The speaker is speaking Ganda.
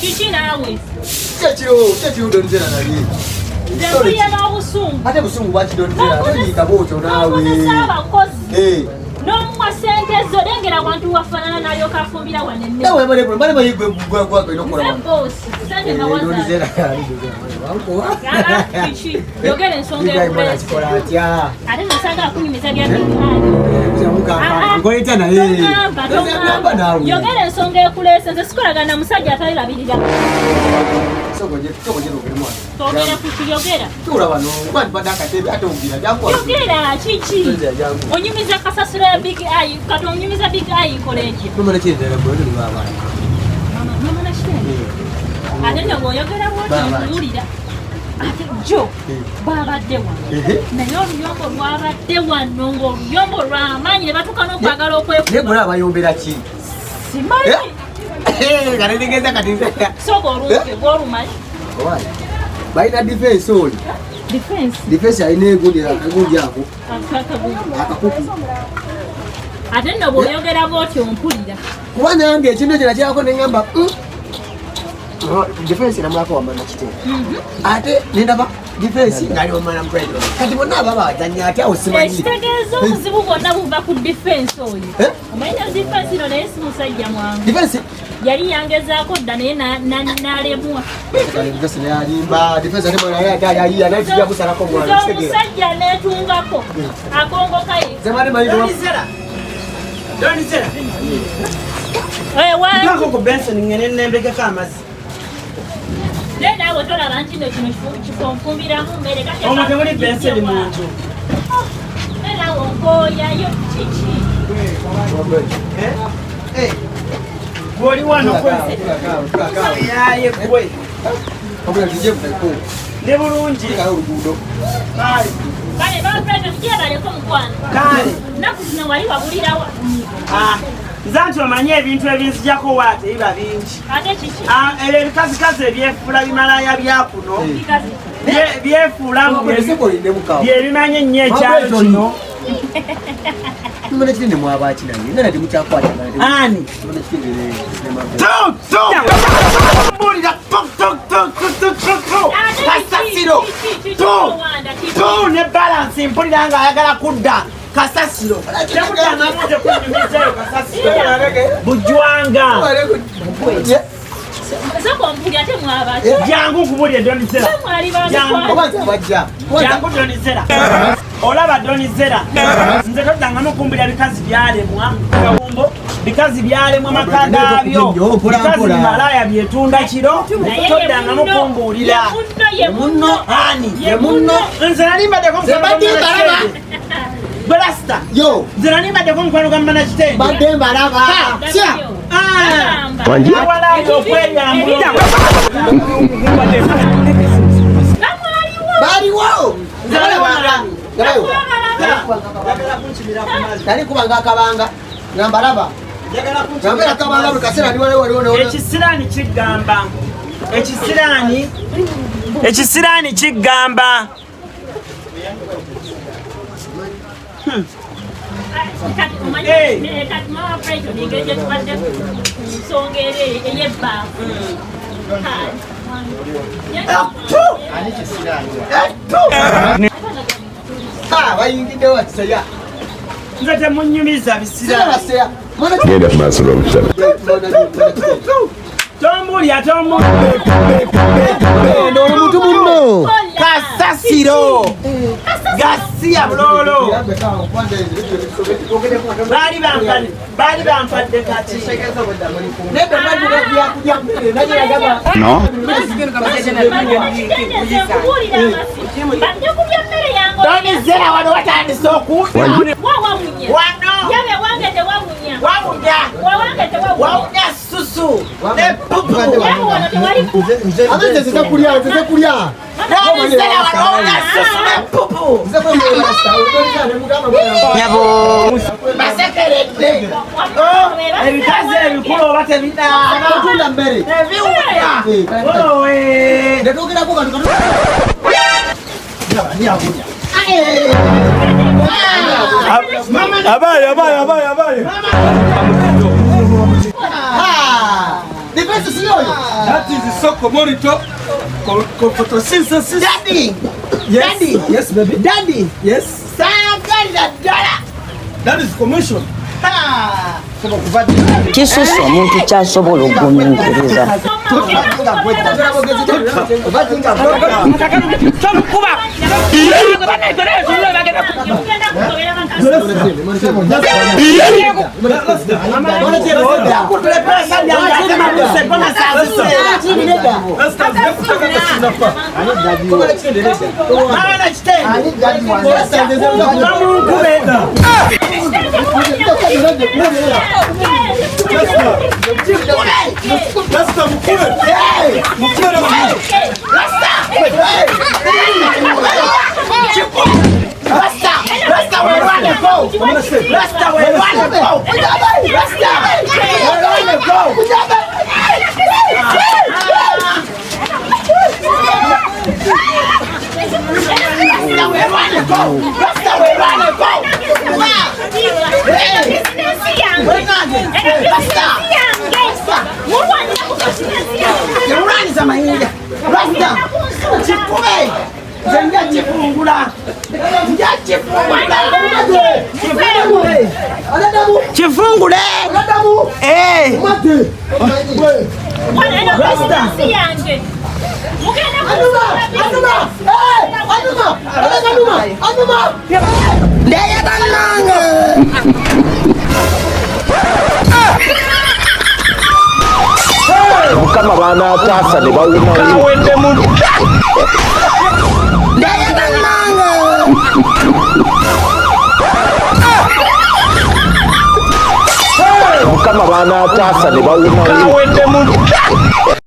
Kiki naawe? Kyekiriwo, kyekiriwo Donizera naye. Nze mpulira n'obusungu. Ate busungu bwaki Donizera? Toyiika bwotyo naawe. Okozesa abakozi. Eh. N'omuwa ssente zo lengera wantu wafaanana n'alyoka afumbira wano emmere. Nawe bale bale bale gwe gwe gwe gwe nokola Nze wano. boosi, ssente Eh, nawaza. Donizera, Donizera. Wankuba. Ah, kiki? Yogera ensonga Ibrahim ekuleese. akikola atya? Ate nze saagala kunyumiza bya Big Eye. Nkola etya naye? Togamba, Togamba naawe. Yogera ensonga ekuleese. Nze sikolagana na musajja atalirabirira. Soko je, soko je nogere mwana. Twogere ku kiyogera. Tuula wano, kwani badde akatebe ate ogira jangu wano. Yogera kiki? Donizera jangu. Onyumiza kasasiro ya Big Eye, kati onyumiza Big Eye kola ekyo. Mama nakirendera gwe tuli babaana. Mama, mama nakitende. Ate nno bw'oyogera bw'otyo Baaba. nkuwulira. Ate jo babadde wano. Ehe. Naye oluyombo lwabadde wano ng'oluyombo lw'amaanyi ne batuuka n'okwagala Naye okwekuba. gwe abayombera ki? Simanyi. Nga netegeeza kati nze. Sooka olumpe gw'olumanyi. Owaye. Balina defense oli. Defense. Defense alina egundi akagundi ako Akakagundi. akakuku. Ate nno bw'oyogera bw'otyo mpulira. Kuba nange ekintu ekyo nakirako ne ŋŋamba defense namulako wamma nakiteeka. Ate nendaba defense ng'ali wamma namukwete. Kati bonna aba bazannya ate awo simanyi. Ekitegeeza obuzibu bwonna buva ku defense oyo. Eh? Omanyi na defense ino naye si musajja mwangu. Defense Yali yangezaako dda naye n'alemwa. defense naye alimba defense ate mwana naye ate ayiya naye tujja kusalako Nze mwana kitegeera. omusajja neetungako akongoka ye. Nze mbadde manyi Donizera. Donizera. Eh, wangi. Mpaako ku Benson ngene nembegeko amazzi. Naye naawe tolaba nti nno kino kifo nfumbiramu mmere kati Omwo temuli Benson mu nju. Naye naawe onkooyayo kiki? Eh? Gwe oli wano kwe. Yaaye gwe. Wabula tujje kuko. Ndi bulungi. Kale oluguudo. Kale. Kale ba President gyebaleko mukwano. Kale. Nnaku zino wali wabulirawa. Ah, nze nti omanye ebintu ebinzijako waate biba bingi. Ate kiki? Ah, ebyo ebikazikazi ebyefuula bimalaya bya kuno Bikazi. Byefuula mbu Seko olinde mukawo. bye bimanyi ennyo ekyalo kino. Mwana kitende mwabaki naye nga nati mukyakwatagana. Ani? Mwana kitende ne mabwe. Tu, tu! Mbulira tu, tu, tu, tu, tu, tu, tu. Ate kiki? Kasasiro. Kiki? Kiki? Tu, Rwanda, kiki? tu ne balance mpulira nga ayagala kudda kasasiro. Temuddangamu nze kunyumizayo kasasiro. Bujwanga. Soko mpulira ate mwabaki. Jangu nkubulire Donizera. Mwali Jangu. bamikwano. Oba nze abajja. Jangu Donizera. Olaba Donizera. Nze toddangamu kumbulira bikazi byalemwa. Kawumbo. Bikazi byalemwa maka gaabyo. Mpola, Bikazi mpola. malaya byetunda kiro. Naye ye Toddangamu munno, kumbuulira. ye munno, ye munno. Ani? Ye munno. Nze nali mbaddeko Nze mbadde mbalaba. Brasta. Yo, Nze nali mbaddeko mukwano gwa Mana Kitende. mbadde mbalaba. Sya. Ah! Bagamba. Awalayo okweyambula. Bamwaliwo. Baliwo. Nze balaba. Ndabayo. Njagala kunkimira ku mazzi. Nali kubanga akabanga nga mbalaba. Njagala Nga kunkimira mbeera ku akabanga mazzi. buli kaseera ndi waliwo waliwo ne- Ekisiraani kigamba. Ekisiraani. Ekisiraani kigamba. Kati omanyi Eh. eh, kati mama Brighton engeri gye tubadde ku nsonga era ey'ebbaafu. Ha, bayingiddewo bakiseya. Nze temunnyumiza Sira bisiraani. baseya. Mwana Genda mu maaso n'obutaba. Tombulya tombulya. kitende olwo muntu munno. Kasasiro. Gasiya buloolo. Baali bampadde baali bampadde kati. Nedda bajja byakulya mmere naye yagamba. No. Nze nkubuulira amasi. Badde kulya mmere yange. Donizera wano watandise okuwunya. Wa wawunya. Wano. Yabe wange tewawunya. Wawunya. Wawange tewawunya. Wawunya susu ne pupu. Yabe wano tewali Ate nze nze kulya, nze kulya. Donizera wano wawunya susu ne pupu. Nze kulya. Nyabo. Basekeredde. Oh, ebikazi ebikulu oba tebinaaba. Totunda mmere. Tebiwunya. Owe. Netwogerako kano kano. Abaye, abaye, abaye, abaye. Defense si yoyo. That is so monitor photosynthesis. Daddy. Yes. Daddy. Yes, baby. Daddy. Yes. Saagalira ddala. That is commission. Kisusse omuntu kyasobola okugumiikiriza. Temulwanyisa mayinja. Rasta. Kikube. Nze nja kifungula. Nja kifungula. Kifungule. Eh. Rasta. Ndeye bannange. Mukama banaataasa ne bawunawo. Ndeye bannange. Mukama banaataasa ne bawunawo.